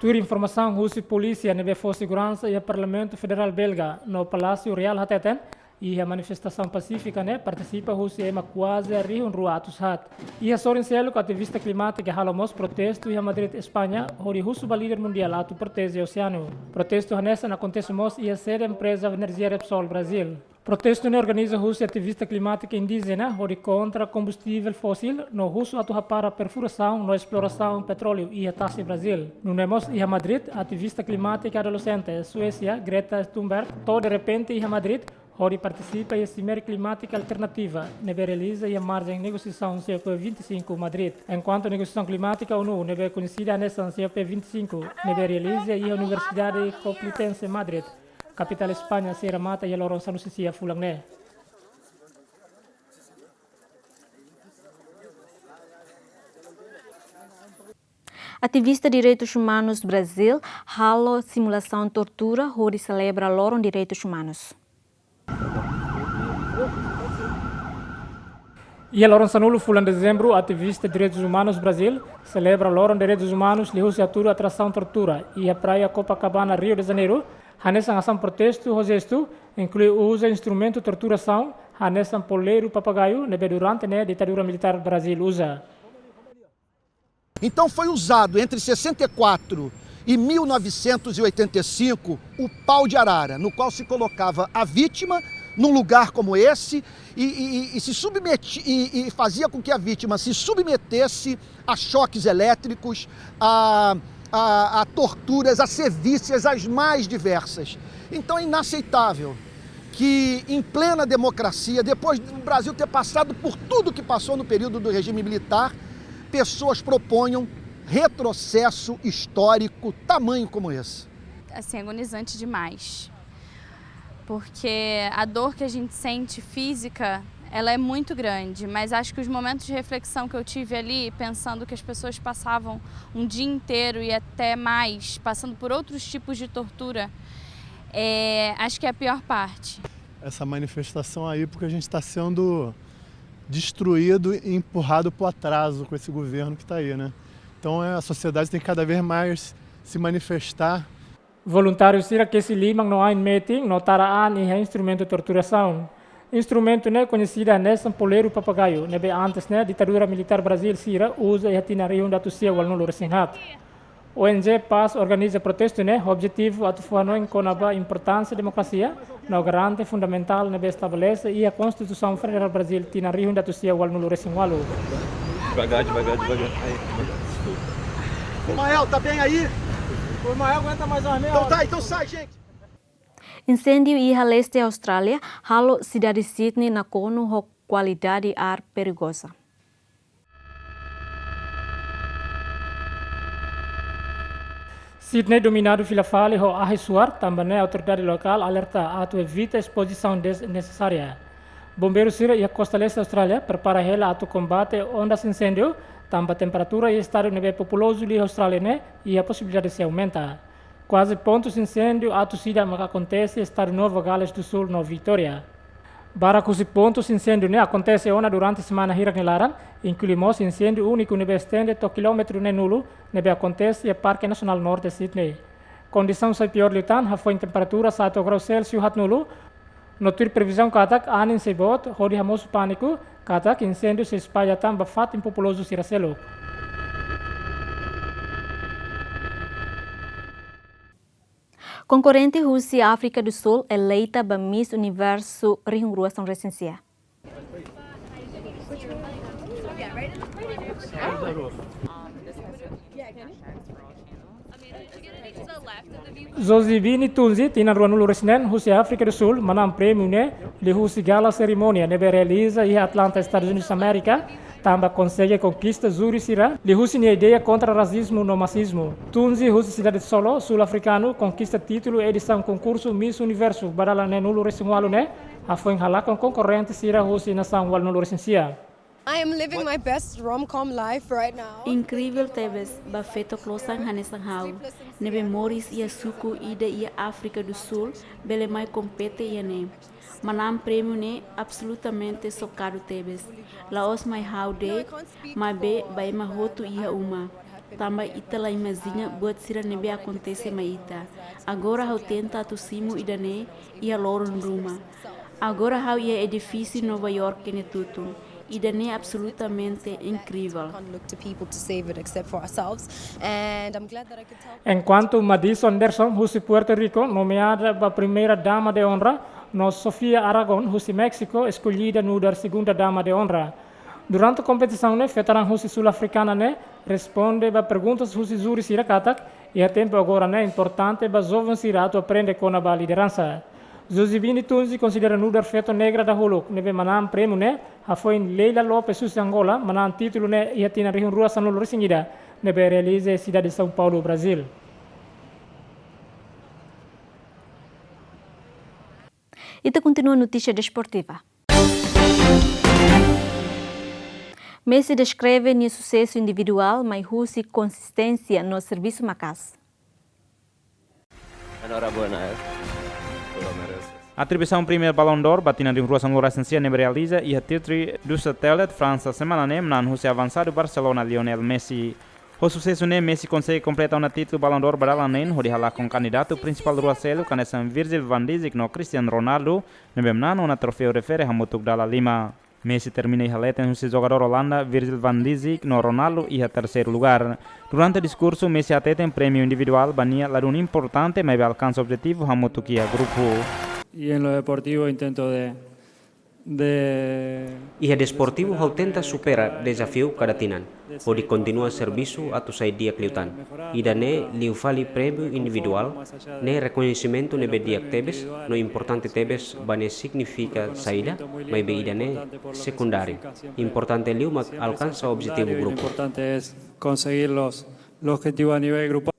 Tuir informasaun husi polísia ne'ebé fó seguransa iha Parlamentu Federál Belga no Palásiu Reál hateten, iha manifestasaun pasífika ne'e partisipa husi ema kuaze rihun rua atus haat. Iha sorin seluk, ativista klimátika halo mós protestu iha Madrid, España, hodi husu ba líder mundiál atu proteje oseanu. Protestu hanesan akontese mós iha sede empreza enerjia Repsol, Brazíl. Protestu ne'e organiza husi ativista klimátika indíjena hodi kontra kombustivel fósil no husu atu hapara perfurasaun no esplorasaun petróleu iha tasi Brazíl. Nune'e mós iha Madrid, ativista klimátika adolexente Suésia, Greta Thunberg, to'o derrepente iha Madrid hodi partisipa iha Simeira Klimátika Alternativa ne'ebé realiza iha marjen negosiasaun C O P vinte e cinco Madrid. Enkuantu negosiasaun klimátika ONU ne'ebé koñesida hanesan C O P vinte e cinco ne'ebé realiza iha Universidade Complutense Madrid, kapitál España, sei remata iha loron sanulu-resin-sia fulan ne'e. Ativista direitus umanus Brazíl halo simulasaun tortura hodi selebra Loron Direitus Umanus. Iha loron sanulu fulan Dezembru, ativista direitus umanus Brazíl selebra Loron Direitus Umanus liuhusi hatudu atrasaun tortura iha Praia Copacabana, Rio de Janeiro, hanesan asaun protestu ho jestu, inklui uza instrumentu torturasaun hanesan poleiru papagaiu ne'ebé durante ne'e ditadura militár Brazíl uza. Então foi usado entre sessenta e quatro e mil novecentos e oitenta e cinco o pau de arara, no qual se colocava a vítima num lugar como esse e, e, e se submete, e, e fazia com que a vítima se submetesse a choques elétricos, a, a, a torturas, a sevícias as mais diversas. Então é inaceitável que, em plena democracia, depois do Brasil ter passado por tudo que passou no período do regime militar, pessoas proponham retrocesso histórico tamanho como esse. Assim, agonizante demais. Porque a dor que a gente sente física, ela é muito grande, mas acho que os momentos de reflexão que eu tive ali, pensando que as pessoas passavam um dia inteiro e até mais, passando por outros tipos de tortura, é, acho que é a pior parte. Essa manifestação aí, porque a gente está sendo destruído e empurrado para o atraso com esse governo que está aí, né? Então é, a sociedade tem que cada vez mais se manifestar. Voluntáriu sira kesi liman no ain metin no tara an iha instrumentu torturasaun. Instrumentu ne'e koñesida hanesan poleiru papagaiu, ne'ebé antes ne'e ditadura militár Brazíl sira uza iha tinan rihun atus sia ualunulu-resin-haat. O N G Paz organiza protestu ne'e ho objetivu atu fó-hanoin kona-ba importánsia demokrasia no garante fundamentál ne'ebé estabelese iha Konstituisaun Federál Brazíl tinan rihun atus sia ualunulu-resin-ualu. Devagar, devagar, devagar. Aí, devagar. Desculpa. Ismael, tá bem aí? O Ismael aguenta mais umas meia Então hora. Tá, então sai, gente. Inséndiu iha leste Austrália halo sidade Sydney nakonu ho kualidade ar perigoza. Sydney dominadu fila fali ho ahi suar, tanba ne'e autoridade lokál alerta atu evita espozisaun desnesesária. Bombeiru sira iha kosta leste Austrália prepara hela atu kombate ondas inséndiu, tanba temperatura iha estadu ne'ebé populozu liu Austrália ne'e iha posibilidade sei aumenta. Kuaze pontus inséndiu atus ida maka akontese estadu Nova Gales do Sul no Vitória. Barak husi pontus inséndiu ne'e akontese ona durante semana hirak nia laran, inklui mós inséndiu úniku ne'ebé estende to'o kilómetru neenulu, ne'ebé akontese iha Parke Nasionál Norte Sydney. Kondisaun sai piór liután, hafoin temperatura sa'e to'o grau Celsius haatnulu, no tuir previzaun katak anin sei boot, hodi hamosu pániku katak inséndiu sei espalla tan ba fatin populozu sira seluk. Konkorrente husi Áfrika do Sul eleita ba Miss Universo rihun rua sanulu-resin-sia. Zozibini Tunzi, tinan ruanulu-resin-neen, husi Áfrika do Sul, manán prémiu ne'e liuhusi gala serimónia ne'ebé realiza iha Atlanta, Estadus Unidus Amérika, tanba konsege konkista júri sira liuhusi nia ideia kontra rasizmu no masizmu. Tunzi husi sidade Solo, Sul Afrikanu, konkista títulu edisaun konkursu Miss Universo ba dala neenulu-resin-ualu ne'e, hafoin halakon konkorrente sira husi nasaun ualunulu-resin-sia. I am living my best rom-com life right now. Inkrivel tebes ba feto klosan hanesan ha'u, ne'ebé moris iha suku ida iha Áfrika do Sul, bele mai kompete iha ne'e. Manán prémiu ne'e absolutamente xokadu tebes. La'ós mai ha'u de'it, maibé ba ema hotu iha uma. Tanba ita la imajina buat sira ne'ebé akontese mai ita. Agora ha'u tenta atu simu ida-ne'e iha loron ruma. Agora ha'u iha edifísiu Nova York ne'e tutun. Ida-ne'e absolutamente inkrivel. Can't look to people to save it except for ourselves. And I'm glad that I could tell. Enkuantu Madison Anderson husi Puerto Rico nomeada ba primeira dama de honra, no Sofia Aragon husi México eskollida nu'udar segunda dama de honra. Durante kompetisaun ne'e, veteranu husi Sul-Afrikana ne'e responde ba perguntas husi júri sira katak iha tempu agora ne'e importante ba joven sira atu aprende kona-ba lideransa. Josivine Tunzi konsidera nu'udar feto negra dahuluk ne'ebé manán prémiu ne'e, hafoin Leila Lopes husi Angola manán títulu ne'e iha tinan rihun rua sanulu-resin-ida, ne'ebé realiza iha sidade São Paulo, Brazil. Ita kontinua notísia desportiva. Messi deskreve nia susesu individuál mai husi konsisténsia no servisu maka'as. Enhorabuena, eh. Tú lo mereces. Atribuisaun prémiu Ballon d'Or ba tinan rihun rua sanulu-resin-sia ne'ebé realiza iha Tertre du Châtelet, Fransa, semana ne'e manán husi avansadu Barcelona, Lionel Messi. Ho susesu ne'e, Messi konsege kompleta ona títulu Ballon d'Or ba dala neen, hodi halakon kandidatu prinsipál rua seluk hanesan Virgil van Dijk no Cristiano Ronaldo, ne'ebé manán ona troféu refere hamutuk dala lima. Messi termina iha leten husi jogadór Olanda, Virgil van Dijk no Ronaldo iha terseiru lugár. Durante diskursu, Messi hateten prémiu individuál ba nia ladún importante, maibé alkansa objetivu hamutuk iha grupu. Y en lo deportivo intento de, de Iha desportivu ha'u tenta supera dezafiu kada tinan, hodi kontinua servisu atu sai di'ak liután. Ida-ne'e liu fali prémiu individuál, ne'e rekoñesimentu ne'ebé di'ak tebes, no importante tebes ba nia signifika saida, maibé ida-ne'e sekundáriu. Importante liu mak alkansa objetivu grupu. Importante es conseguir los, los objetivos a nivel grupal.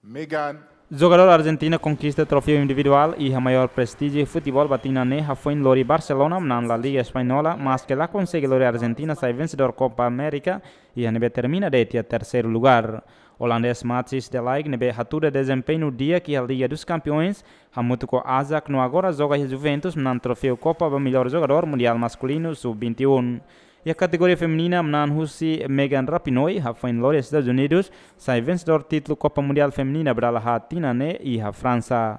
Megan. Jogadór argentinu konkista troféu individuál iha maiór prestíjiu futeból ba tinan ne'e hafoin lori Barcelona manán La Liga Espanhola, maske la konsege lori Argentina sai vensedór Copa América, iha ne'ebé termina de'it iha terseiru lugár. Olandés Matthijs de Ligt ne'ebé hatuda dezempeñu di'ak iha Liga dos Campeões, hamutuk ho Ajax no agora joga iha Juventus, manán troféu Copa ba melhor jogadór mundiál maskulinu sub vinte e um. Iha kategoria feminina, manán husi Megan Rapinoe, hafoin lori Estadus Unidus, sai vensedór títulu Copa Mundiál Feminina ba dala haat tinan ne'e iha Fransa.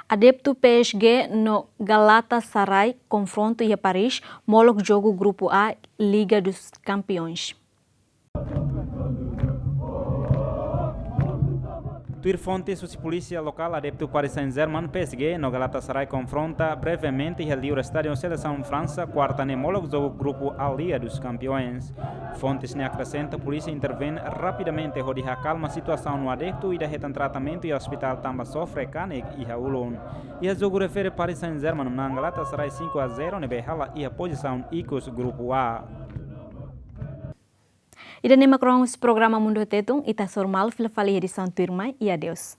Adeptu P S G no Galatasaray konfrontu iha Paris, molok jogu grupu A, Liga dos Campeões. Tuir fontes husi polísia lokál, adeptu Paris Saint-Germain, P S G, no Galatasaray konfronta brevemente iha liur estádiu selesaun Fransa, kuarta ne'e, molok jogu grupu A, Liga dos Campeões. Fontes ne'e akresenta polísia intervein rapidamente hodi hakalma situasaun no adeptu ida hetan tratamentu iha ospitál tanba sofre kanek iha ulun. Iha jogu refere, Paris Saint-Germain manán Galatasaray cinco a zero ne'ebé hala'o iha pozisaun ikus grupu A. Ida-ne'e mak kronis programa Mundu Tetun, ita hasoru malu fila fali iha edisaun tuirmai, i adeus.